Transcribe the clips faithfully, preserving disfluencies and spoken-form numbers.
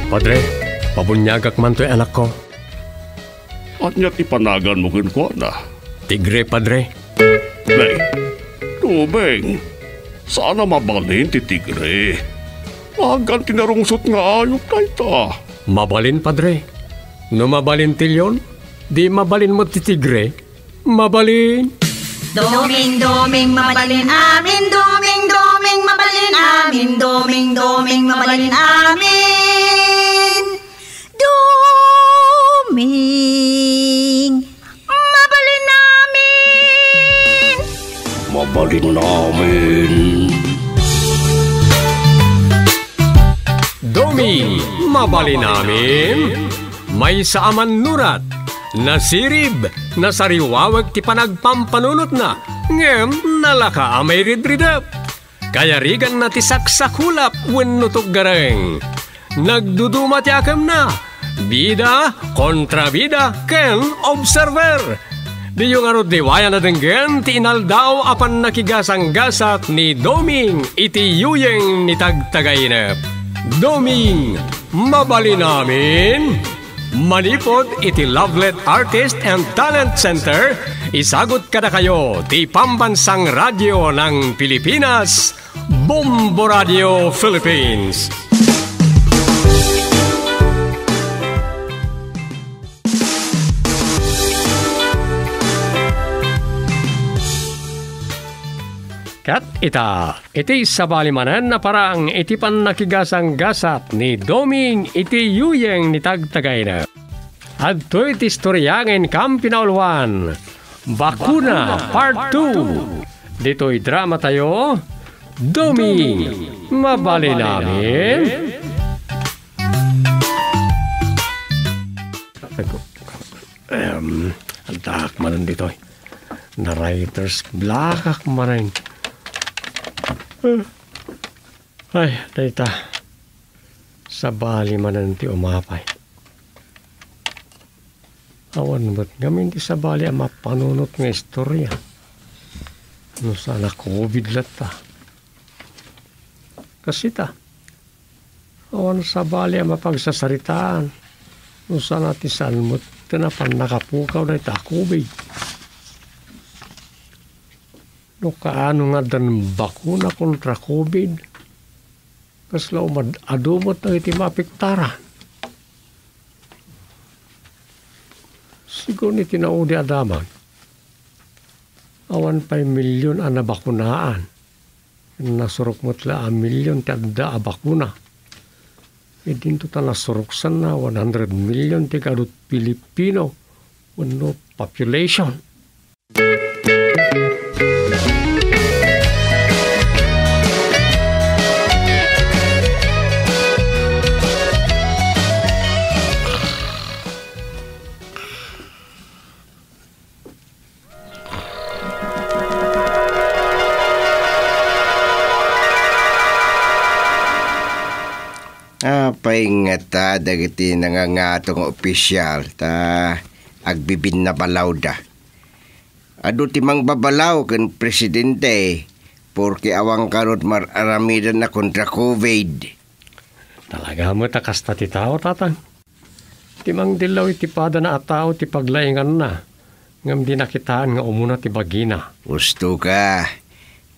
Padre, pabuniagak man toy anakko. Ania ti panaganmo kenkuana? Tigre, Padre. Nay, Doming, saan a mabalin ti tigre. Nagan ti narungsot nga ayup dayta. Mabalin, Padre. No mabalin ti leon, di mabalin met ti tigre. Mabalin. Doming, Doming, mabalin amin. Doming, Doming, mabalin amin. Doming, Doming, mabalin amin. Doming, mabalin amin. Mabalin amin. Doming, mabalin amin. Maysa a mannurat, nasirib, nasariwawek ti panagpampanunotna, ngem nalaka a mairidridep. Kayariganna ti saksakulap wenno tuggareng. Nagduduma ti akemna, bida, kontrabida, ken observer. Diyo ngarud liwayan a denggen ti inaldaw a pannakigasanggasat ni Doming iti yuyeng ni Tagtagainep. Doming, mabalin amin. Manipud iti Lovelet Artist and Talent Center, isagut kadakayo ti Pambansang Radyo ng Pilipinas, Bombo Radio Philippines. Ket ita, iti sabali manen a parang iti pannakigasanggasat ni Doming iti yuyeng ni Tagtagainep. Adtoy ti istorya nga inkam pinauluan, Bakuna Part two. Ditoy dramatayo, Doming, mabalin amin. Ahem, addaak manen ditoy. Na-writer's blockak manen. Ay, dayta. Sabali manen ti umapay. Awan met ngamin ti sabali a mapanunot nga istorya. No saan a COVID latta. Kas ita, awan sabali a mapagsasaritaan. No saan a ti saan met ti napan nakapukaw dayta a COVID. No kaano nga addan bakuna kontra COVID, kasla umad-adu met dagiti maapektaran. Sigun iti naudi a damag, awan pay million a nabakunaan. Nasurok met la a million ti adda a bakuna. Idinto ta nasuroksanna, one hundred million ti kadut Pilipino wenno population. Apay ngata dagiti nangangato nga opisial ta agbibinnabalawda? Adu ti mangbabalaw ken presidente, porke awan karud mar-aramidenna kontra COVID. Talaga met a kasta ti tao, Tatang. Ti mangdillaw iti padana a tao ti paglainganna, ngem dina kitaen nga umuna ti bagina. Usto ka.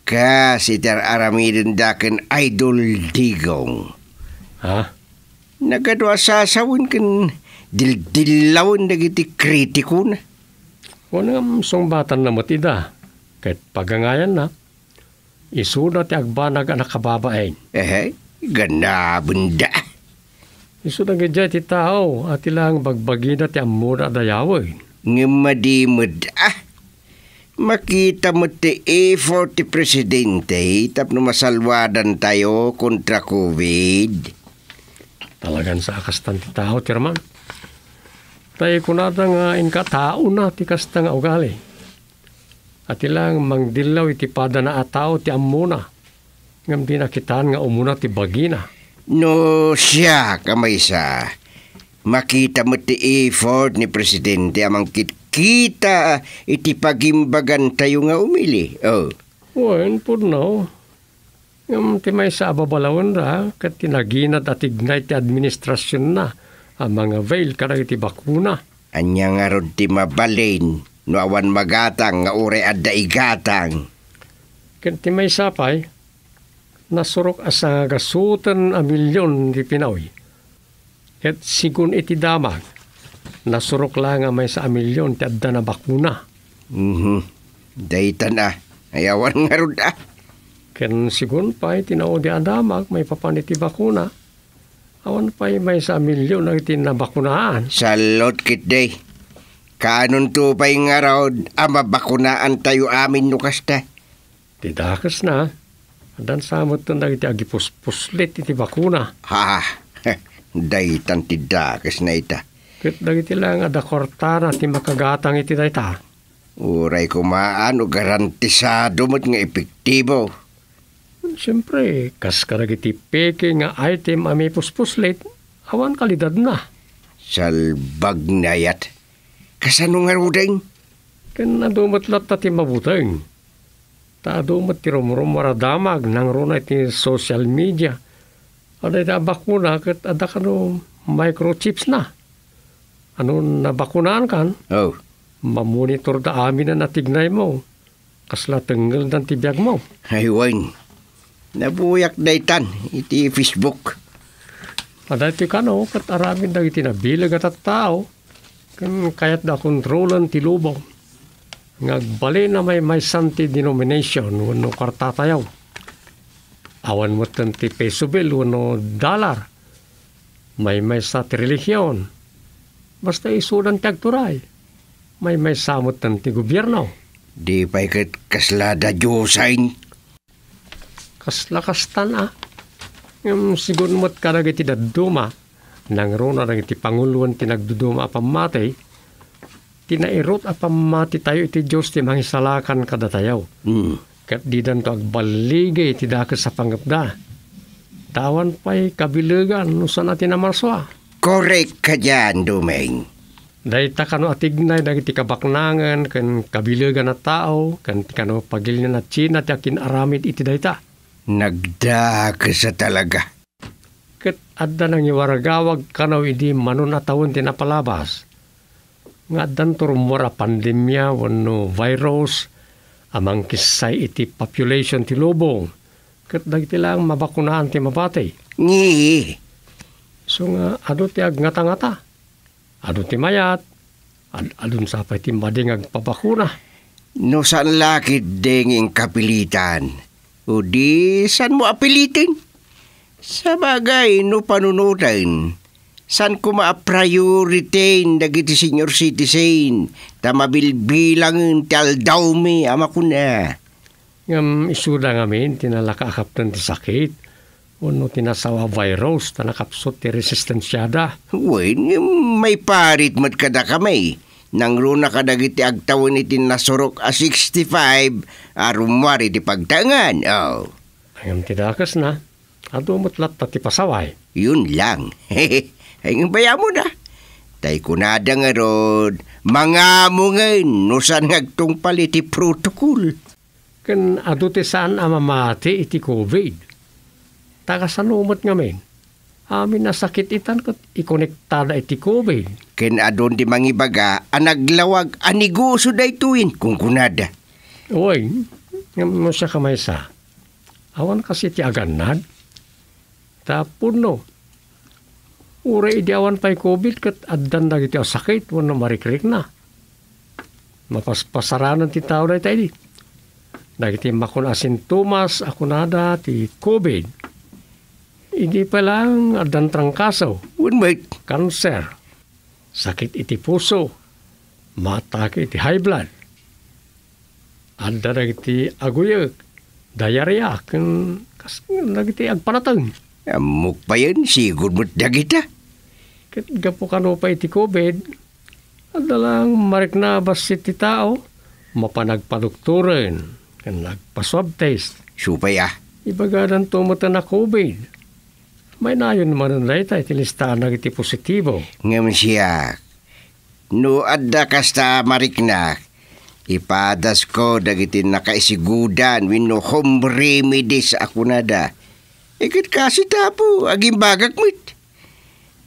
Kas iti ar-aramidenda ken Idol Digong. Ha? Nagadu a sasawen ken dildillawen dagiti kritikona. Wen ngem sungbatanna met ida, ket pagangayanna, isuda ti agbanag a nakababain. Ehe, ganabenda. Isu dagiti tao a ti laeng bagbagida ti ammona a dayawen. Ngem madi met, ah, makita met ti effort ti presidente tapno masalwadantayo kontra COVID. Talagan sa a kastan ti tao, Chairman. Ta ikunada nga inkataona ti kasta nga ugali. A ti laeng mangdillaw iti padana a tao ti ammona, ngem dina kitaen nga umuna ti bagina. No siak a maysa, makita met ti effort ni Presidente a mangkitkita iti pagimbagantayo nga umili. Oh. Wen, pudno. Ngem ti maysa a babalawenra ket ti naginad a tignay ti administrasionna a mangavail kadagiti bakuna. Ania ngarud ti mabalin no awan magatang nga uray adda igatang? Ket ti maysa pay, nasurok a sangagasuten a milion ti pinaw. Ket sigun iti damag, nasurok laeng a maysa a milion ti adda nabakuna. Mhm. Daytan a, ay awan ngarud a. Ken sigun pay ti naudi a damag maipapan iti bakuna, awan pay maysa a milion dagiti nabakunaan. Salot ketdi. Kaanonto pay ngarud a mabakunaantayo amin no kasta? Ti dakesna, addan sa metten dagiti agipuspuslit iti bakuna. Ha, daytan ti dakesna ita. Ket dagiti laeng a dakortana ti makagatang iti dayta. Uray koma no garantisado met nga epektibo. Siempre, kas kadagiti peke nga item a maipuspuslit, awan kalidadna. Salbag nga ayat. Kasano ngaruden? Ken adu met latta ti mabuteng. Ta adu met ti rumrumuar a damag nangruna iti social media. Adda iti a bakuna ket adda kano microchipsna. Ano nabakunaankan? Oh. Mamonitorda amin a natignaymo. Kasla tengngeldan ti biagmo. Ay, wen. Nabuyak daytan iti Facebook. Adda iti kano ket aramid dagiti nabileg a tattao. Ken kayatda a kontrolen ti lubong nga agbalin a maymaysan ti denomination wenno kuartatayo. Awan metten ti peso bill wenno dollar. Maymaysa ti relihion. Basta isudan ti agturay. Maymaysa metten ti gobierno. Di pay ket kasla da Diosen. Kasla kastan a. Ngem sigun met kadagiti dadduma, nangruna dagiti panguloen ti nagduduma a pammati, ti nairut a pammatitayo iti Dios ti mangisalakan kadatayo. Hmm. Ket didanto agballigi iti dakes a panggepda. Ta awan pay kabilegan no saan a ti namarsua. Korek ka dian, Dumeng. Dayta kano a tignay dagiti kabaknangen ken kabilegan a tao ken ti kano pagilian a China ti akin-aramid iti dayta. Nagdakes a talaga. Ket adda nangiwaragawag kano idi manon a tawen ti napalabas nga addanto rummuar a pandemia wenno virus a mangkissay iti population ti lubong ket dagiti laeng mabakunaan ti mabati. Ngii. So nga adu ti agngatangata. Adu ti mayat, ad-adun sa pay ti madi nga agpabakuna. No saan la ketdi nga inkapilitan, o di saanmo a piliten? Sabagay, no panunoten, saan koma a priority dagiti senior citizen ta mabilbilangen ti aldawmi a makuna. Ngem isuda ngamin ti nalakaakapten ti sakit wenno ti nasawa a virus ta nakapsut ti resistensiada. Wen, ngem maiparit met kadakami. Nangruna kadagiti agtawen iti nasurok a sixty-five a rummuar iti pagtaengan. Oh. Ngem ti dakesna, adu met latta ti pasaway. Yun lang. Ay, ngem bayamon a. Tay kunada ngarud, mangamongen no saan nga agtungpal iti protocol. Ken adu ti saan a mamati iti covid. Ta kasano met ngamin? Amin a sakit itan ket ikonektada iti covid. Ken adun ti mangibaga a naglawag a negosio daytoyen, kunkunada. Uy, ngem no siak a maysa, awan kasi ti agannad. Ta pudno, uray idi awan pay covid ket addan dagiti a sakit wenno marikrikna. Mapaspasaranen ti tao dayta idi. Dagiti makuna a sintomas a kunada ti covid, idi pay laeng addan trangkaso, wen met kanser, sakit iti puso, maatake iti high blood. Adda dagiti aguyek, diarrhea, ken kas-, dagiti agpanateng. Ammok payen, sigud met dagita. Ket gapu kano pay iti covid, adda lang marikna a bassit ti tao, mapan agpadoktoren, ken agpa-swab test. Supay a. Ibagadanto met a covid. Mainayon manen dayta iti listaan dagiti positibo. Ngem siak, no adda kasta a marikna, Ipadasko dagiti nakaisigudan wenno home remedies a kunada. Iket kasi tapo, agimbagak met.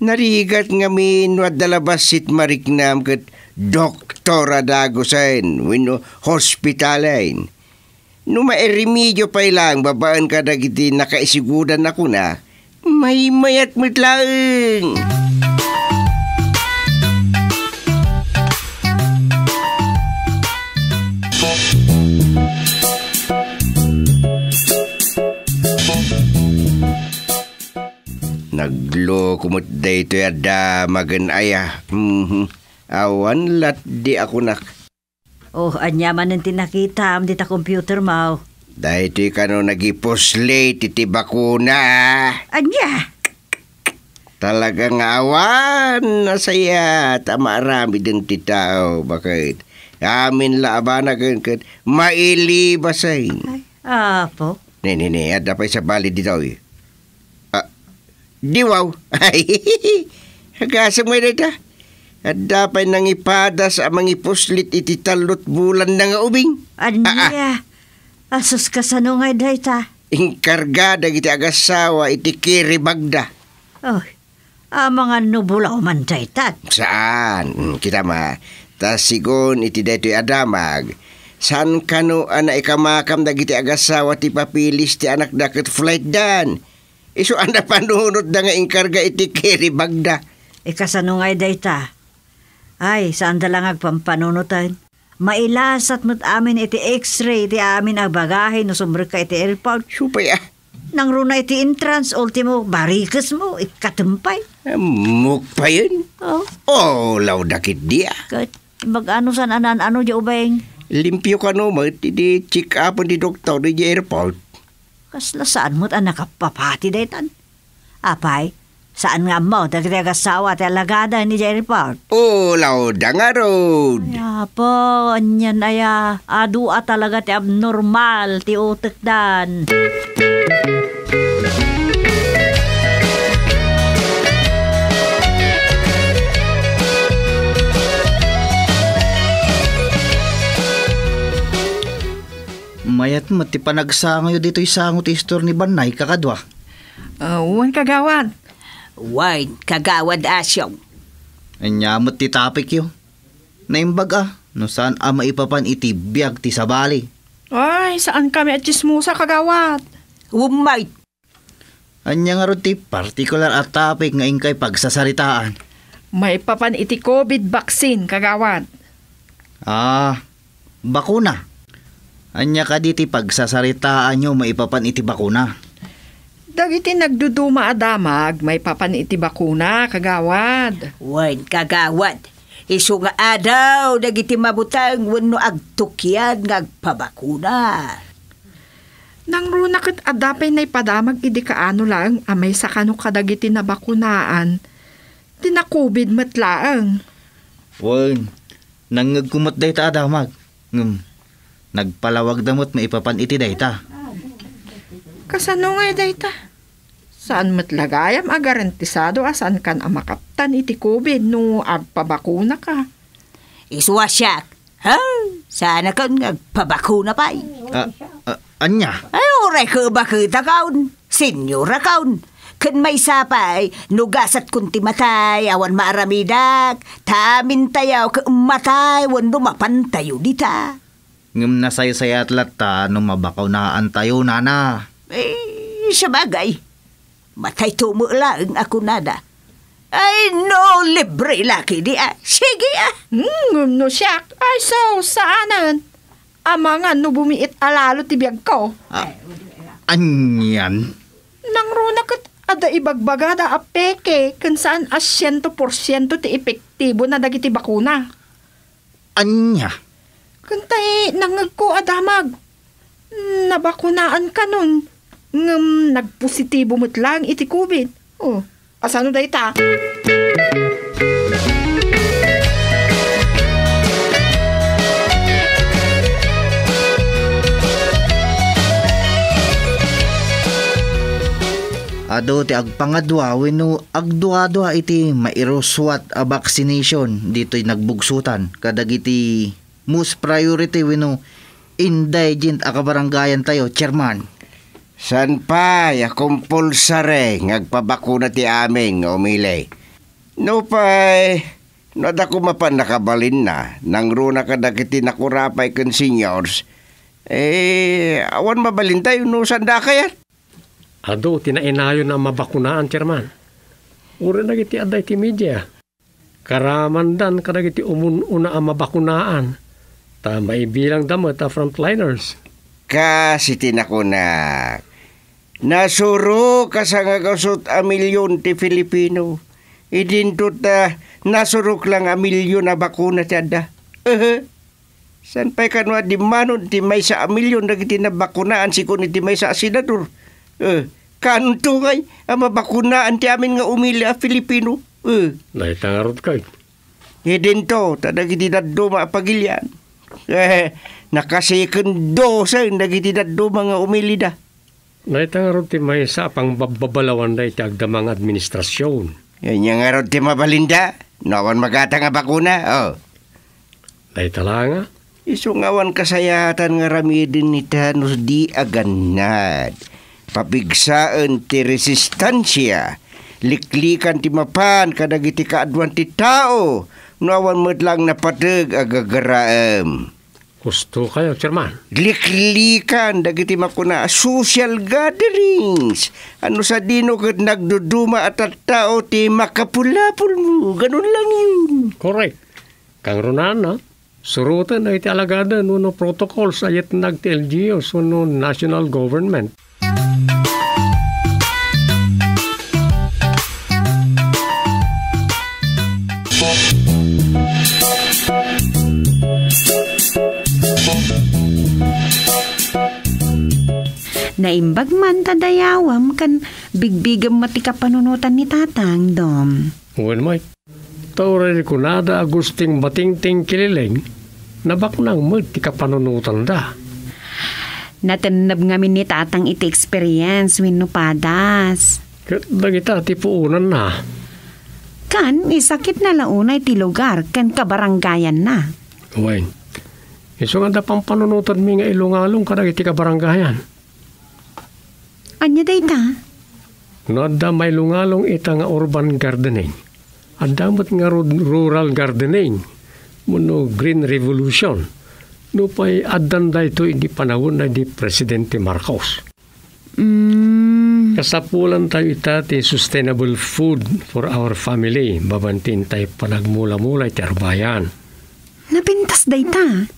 Narigat ngamin no adda la bassit mariknam ket doktor a dagusen wenno hospitalen. No mairemedio pay laeng babaen kadagiti nakaisigudan a kuna, maymayat met laeng. Nagloko met daytoy a damagen aya. Mhm. Awan latdi a kunak. Oh, ania manen ti nakitam dita computer mo? Daytoy kano nagipuslit iti bakuna. Ania? Talaga nga awan nasayat a maaramiden ti tao, baket amin la a banagen ket mailibasen. Ay, apo. Ne, ne, ne, adda pay sabali ditoy. Ah, diwaw. Ay, agasem ngay dayta. Adda pay nangipadas a mangipuslit iti tallo't bulanna nga ubing. Ania? Ah, ah. Asus, kasano ngay dayta? Inkarga dagiti agasawa iti kiribagda. Oh, amangan no bulaw man dayta. Saan? Mm, kita ma. Ta sigun iti daytoy a damag, saan kano a naikamakam dagiti agasawa ti papeles ti anakda ket flightdan? Isu a napanunotda nga inkarga iti kiribagda. Ikasano ngay dayta? Ay, saanda la nga agpampanunoten. Mailasat met amin iti X-ray ti amin a bagahe no sumrekka iti airport. Supay a. Nangruna iti entrance, ultimo, barikesmo, ikkatem pay. Ammok payen? Oh. Oh, lauda ketdi a. Ket, imbag-ano saan a naan-ano diay ubing? Limpio kano met idi check-upen ti doktor idiay airport. Kasla saan met a nakapapati daytan? Apay, saan nga ammo dagiti agasawa ti alagadan idiay airport? O, lauda ngarud. Ay, apo, anian aya? Adu a talaga ti abnormal ti utekdan. Mayat met ti panagsangoyo ditoy sango ti istor ni Bannay, kakadua. Ah, wen, kagawad. Wen, kagawad Asyong. Ania met ti topicyo? Naimbag a, no saan a maipapan iti biag ti sabali. Ay, saankami a tsismosa, kagawad. Wen met. Ania ngarud ti partikular a topic nga inkay pagsasaritaan? Maipapan iti covid vaccine, kagawad. Ah, bakuna. Ania kadi ti pagsasaritaanyo maipapan iti bakuna? Dagiti nagduduma a damag maipapan iti bakuna, kagawad. Wen, kagawad. Isu nga adaw dagiti mabuteng wenno agtukian nga agpabakuna. Nangruna ket adda pay naipadamag idi kaano laeng a maysa kano kadagiti nabakunaan ti na-covid met laeng. Wen, nangngegko met dayta a damag. Ngem, nagpalawagda met maipapan iti dayta. Kasano ngay dayta? Saan met la gayam a garantisado a saankan a makaptan iti covid no agpabakunaka? Isu a siak, ha? Saanakon nga agpabakuna pay. Ah, ah, ania? Ay, uray kebaketakon, senyorakon. Ken maysa pay, no gasatkon ti matay, awan maaramidak, ta amintayo ket matay wenno mapantayo dita. Ngem nasaysayat latta no mabakunaantayo, nana. Eh, sabagay. Matayto met laeng a kunada. Ay, no, libre la ketdi a. Sige a. Hmm, ngem no siak, ay, so, saanen. Amangan no bumiit a lalo ti biagko. Ah, anian? Nangruna ket adda ibagbagada a peke ken saan a siento porsiento ti epektibona dagiti bakuna. Ania? Ken tay nangngegko a damag. Nabakunaan kanon, ngem nagpositibo met laeng iti covid. Oh, asano dayta? Adu ti agpangadua wenno agduadua iti mairusuat a vaccination ditoy nagbugsotan kadagiti most priority wenno indigent a kabarangayantayo, Chairman? Saan pay a kompulsari nga agpabakuna ti amin nga umili? Nupay, no adda koma pannakabalinna, nangruna kadagiti nakurapay ken seniors, eh, awan mabalintayo no saanda a kayat. Adu ti nainayon a mabakunaan, Chairman. Uray dagiti adda iti media. Karamandan kadagiti umun-una a mabakunaan, ta maibilangda met a frontliners. Kas iti nakunak, nasurok a sangagasut a milion ti Filipino. Idinto ta nasurok lang a milion a bakuna ti adda. Ehe. Saan pay kano a dimmanon ti maysa a milion dagiti nabakunaan sigun iti maysa a senador? Eh, kanto ngay a mabakunaan ti amin nga umili a Filipino? Eh. Dayta ngarud kay. Idinto, ta dagiti dadduma a pagilian. Eh, naka-second dose dagiti dadduma nga umilida. Dayta ngarud ti maysa a pangbabbabalawan dayta agdama nga administrasion. Ania ngarud ti mabalinda? No awan magatang a bakuna, oh. Dayta la nga. Isu nga awan kasayaatan nga aramiden ita no di agannad. Papigsaen ti resistensia. Liklikan ti mapan kadagiti kaaduan ti tao no awan met lang napateg a gagaraem. Husto kayo, Chairman. Liklikan dagiti makuna a social gatherings. Ano sadino ket nagduduma a tattao ti makapulapulmo. Ganun lang yun. Correct. Kangrunaan, no? Suroten dagiti alagaden wenno protocols a yetnag ti L G Us wenno national government. Naimbag man ta dayawem ken bigbigem met ti kapanunotan ni Tatang, Dom. Wen, Mike. Ta uray kunada a gusting batingting kilileng, nabaknang met ti kapanunotanda. Natenneb ngamin ni Tatang iti experience wenno padas. Ket dagita ti puonanna. Kan isakitna la unay ti lugar ken kabarangayanna. Wen, isu nga adda pampanunotanmi nga ilungalong kadagiti kabarangayan. Ania dayta? No adda mailungalong ita nga urban gardening, adda met nga ru-, rural gardening, wenno green revolution, nupay addan daytoy idi panawen ni Presidente Marcos. Mm. Kasapulantayo ita ti sustainable food for our family, babaen ti intay panagmula-mula iti arubayan. Napintas dayta?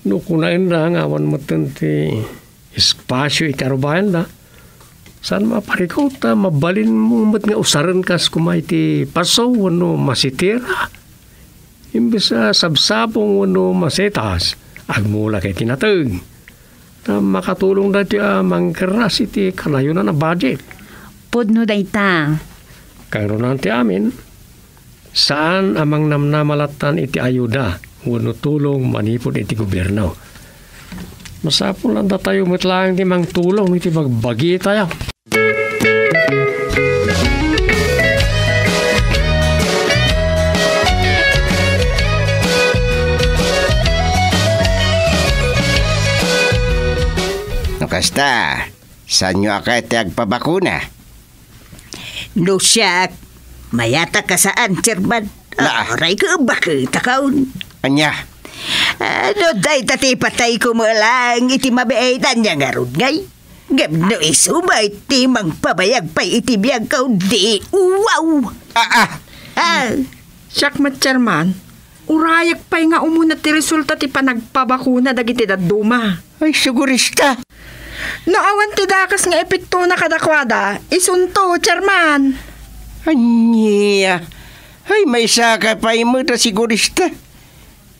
No kunaenda nga awan metten ti espasio iti arubayanda, saan maparikut ta mabalinmo met nga usaren kas koma iti paso wenno masitira. Imbes a sabsabong wenno masetas, agmula iti nateg. Ta makatulong daytoy a mangkerras iti kanayonan a budget. Pudno dayta. Kangrunaan ti amin, saan a mangnamnama lattan iti ayuda wenno tulong manipud iti gobierno. Masapul a datayo met laeng ti mangtulong iti bagbagitayo. No kasta, saanyo a kayat ti agpabakuna? No siak, mayatak a saan, Chairman. Ah, aray ka, bakit akaon? Ania? Ah, no dayta ti patayko met laeng iti mabiit, ania ngarud ngay? Ngem no isu met ti mangpabayag pay iti biagko, di, wow! Ah, ah. Ah. Siak met, Chairman, urayek pay nga umuna ti resulta ti panagpabakuna dagiti dadduma. Ay, sigurista. No awan ti dakes nga epektona kadakuada, isunto, Chairman. Ania? Ay, maysaka pay met a sigurista.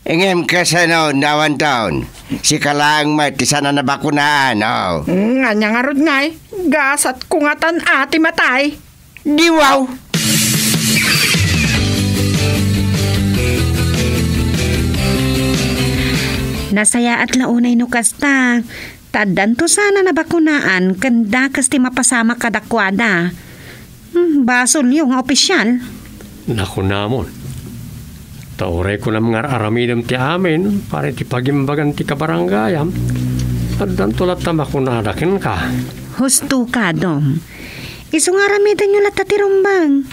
Ngem kasano, no awan ton? Sika laeng met ti saan a nabakunaan, oh. Mm, ania ngarud ngay? Gasatko ngatan a ti matay. Di wow! Nasayaat la unay no kasta, ta addanto saan a nabakunaan ken dakes ti mapasamak kadakuada. Hmm, basolyo nga opisial. Nakunamon. Ta uray kunam nga ar-aramidem ti amin para iti pagimbagan ti kabarangayam, addanto latta makunada kenka. Husto ka, Dong. Isu nga aramidenyo latta ti rumbeng.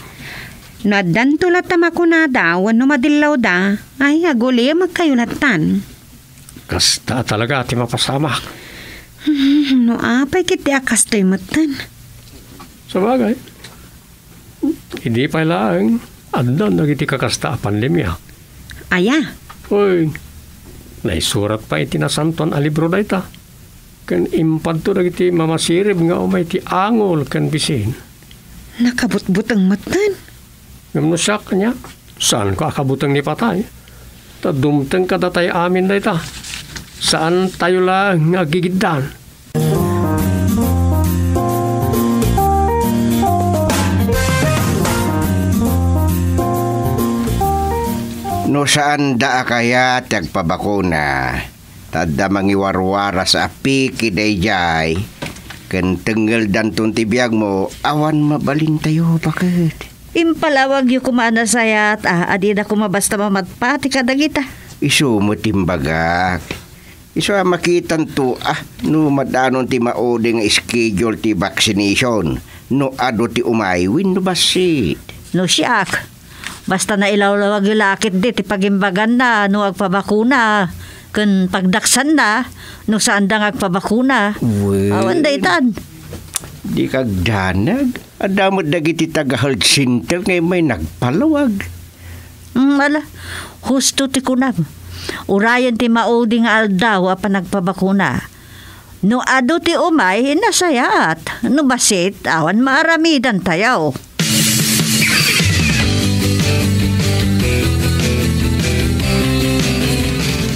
No addanto latta makunada wenno madillawda, ay, agulimek kayo lattan. Kasta talaga ti mapasamak. Hmm, no apay ket ti a kastoy metten. Sabagay, idi pay laeng, addan dagiti kakasta a pandemia. Aya? Oy, naisurat pay iti Nasantoan a Libro dayta. Ken impadto dagiti mamasirib nga umay ti angol ken bisin. Nakabutbuteng metten. Ngem no siak, ania, saanko a kabuteng ni patay. Ta dumteng kadatayo amin dayta. Saantayo laeng nga aggigiddan. No saanda a kayat ti agpabakuna, ta adda mangiwarwaras a piki daydiay, ken tengngeldanton ti biagmo, awan mabalintayo, baket. Impalawagyo koma a nasayaat a, a dida koma basta mamatpati kadagita. Isu met imbagak. Isu a makitanto a no madanon ti maudi nga schedule ti vaccination, no adu ti umay wenno bassit. No siak, basta nailawlawagyo la ketdi ti pagimbaganna no agpabakuna ken pagdaksanna no saanda nga agpabakuna. Wen. Awan daytan. Di kagdanag. Adda met dagiti taga-health center nga immay nagpalawag. Mm, ala, husto ti kunam. Urayen ti maudi nga aldaw a panagpabakuna. No adu ti umay, nasayaat. No bassit, awan maaramidantayo.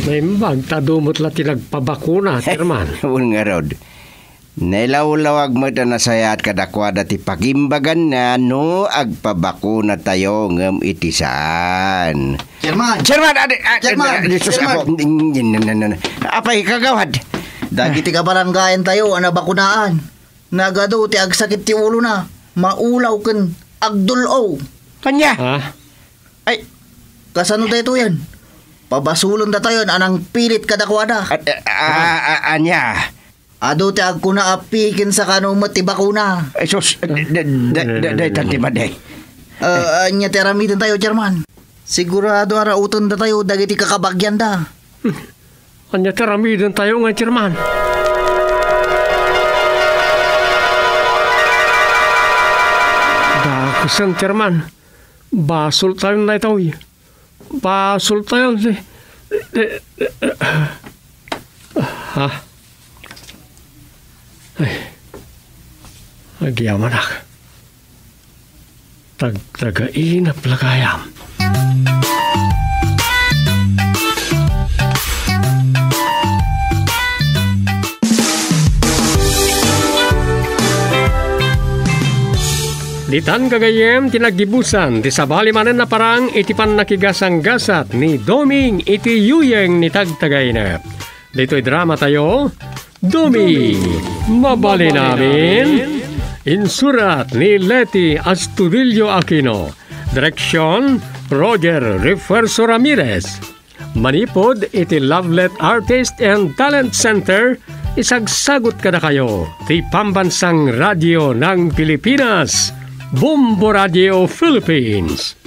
Naimbag ta adu met la ti nagpabakuna, Chairman. Wen ngarud. Nailawlawag met a nasayaat kadakuada ti pagimbaganna no agpabakunatayo ngem iti saan. Chairman! Chairman! Adi, ah, Chairman! Adi, sus, Chairman! Apo, n-, n-, n-, n-, n-, apay, kagawad? Dagiti kabarangayantayo a nabakunaan, nagadu ti agsakit ti ulona, maulaw ken agdul-o. Ania? Ah? Ay, kasano daytoyen? Pabasolendatayon a nangpilit kadakuada. A-, a-, a-, a-, ania? Adu ti agkuna a pikin sakano met ti bakuna. Ay, sus, da-, da-, da-, da-, daytan ti madi. Ah, ania ti aramidentayo, Chairman? Sigurado a rautendatayo dagiti kakabagianda. Ania ti aramidentayo ngay, Chairman? Dakesen, Chairman. Basoltayon daytoy. Basoltayon ti, ti, ti, ha? Ay. Agyamanak. Tagtagainep la gayam. Ditan gagayyem ti naggibusan ti sabali manen a parang iti pannakigasanggasat ni Doming iti yuyeng ni Tagtagainep. Ditoy dramatayo, Doming, Mabalin Amin. Insurat ni Leti Astudillo Aquino. Direksyon, Roger Refuerzo Ramirez. Manipud iti Lovelet Artist and Talent Center, isagsagut kadakayo ti Pambansang Radio ng Pilipinas, Bombo Radio Philippines.